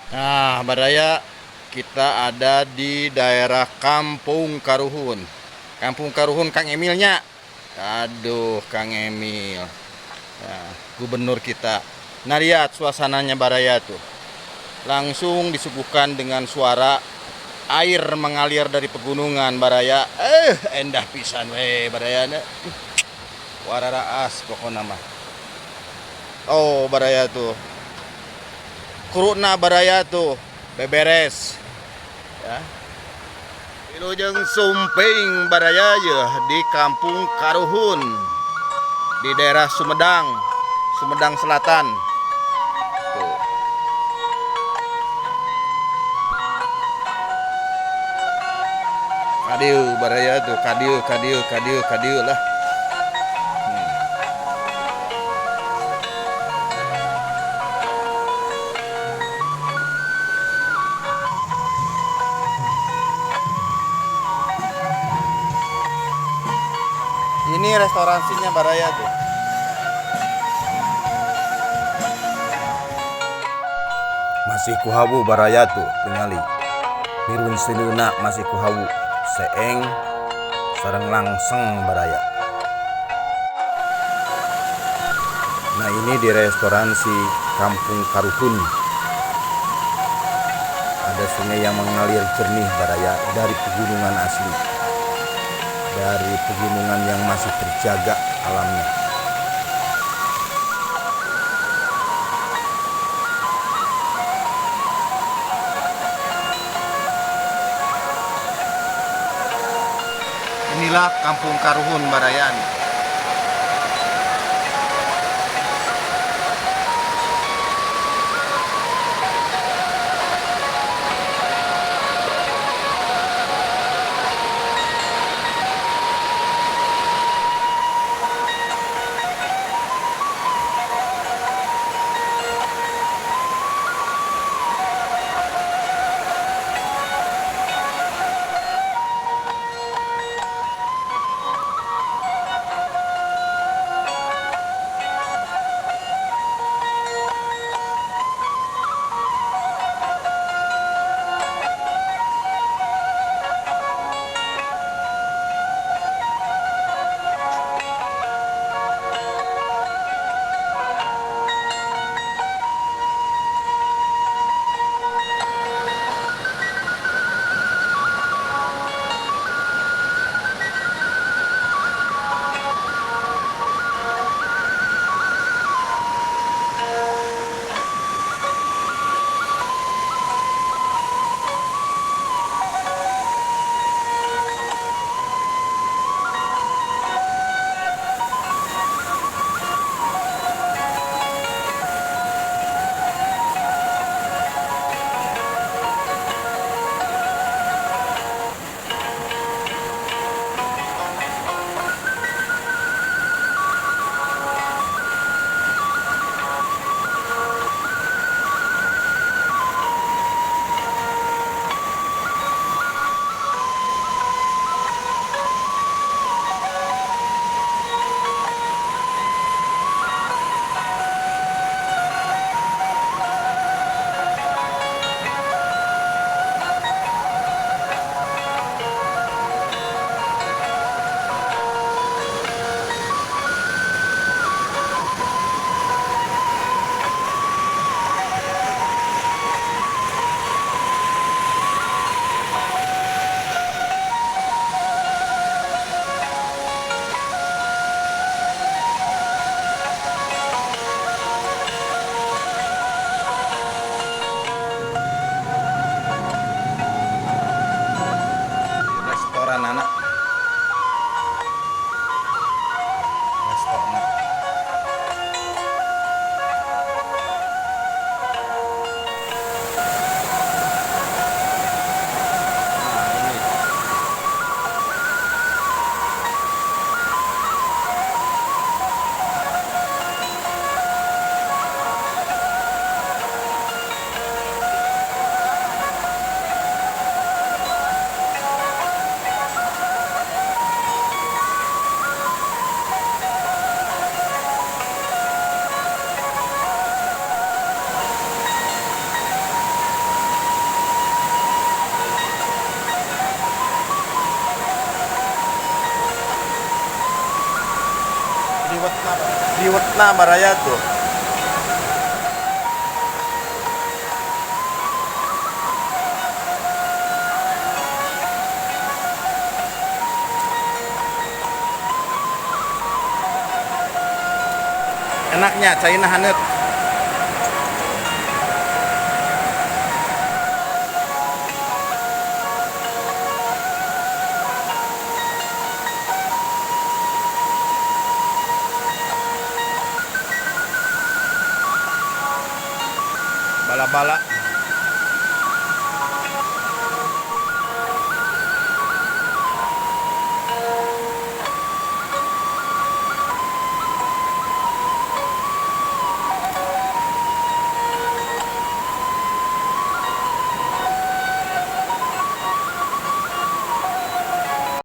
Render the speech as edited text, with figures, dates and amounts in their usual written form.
Nah, Baraya, kita ada di daerah Kampung Karuhun. Kampung Karuhun Kang Emilnya. Aduh, Kang Emil. Nah, gubernur kita. Nah, lihat suasananya Baraya tuh. Langsung disuguhkan dengan suara air mengalir dari pegunungan Baraya. Endah pisan we Baraya. Wararaas pokoknya mah. Oh, Baraya tuh. Kruna Baraya tuh beberes. Ya. Wilujeng sumping Baraya ya di Kampung Karuhun di daerah Sumedang, Sumedang Selatan. Tuh. Kadieu Baraya tuh, kadieu, kadieu, kadieu, kadieu lah. Ini restoransinya Baraya tuh. Masih kuhawu Baraya tuh tingali. Mirun sileuna masih kuhawu. Seeng sareng langseng Baraya. Nah, ini di restoran si Kampung Karuhun. Ada sungai yang mengalir jernih Baraya dari pegunungan asli. Dari pegunungan yang masih terjaga alamnya. Inilah Kampung Karuhun Barayan. Liwetna baraya tuh. Enaknya caina haneut. Bala-bala.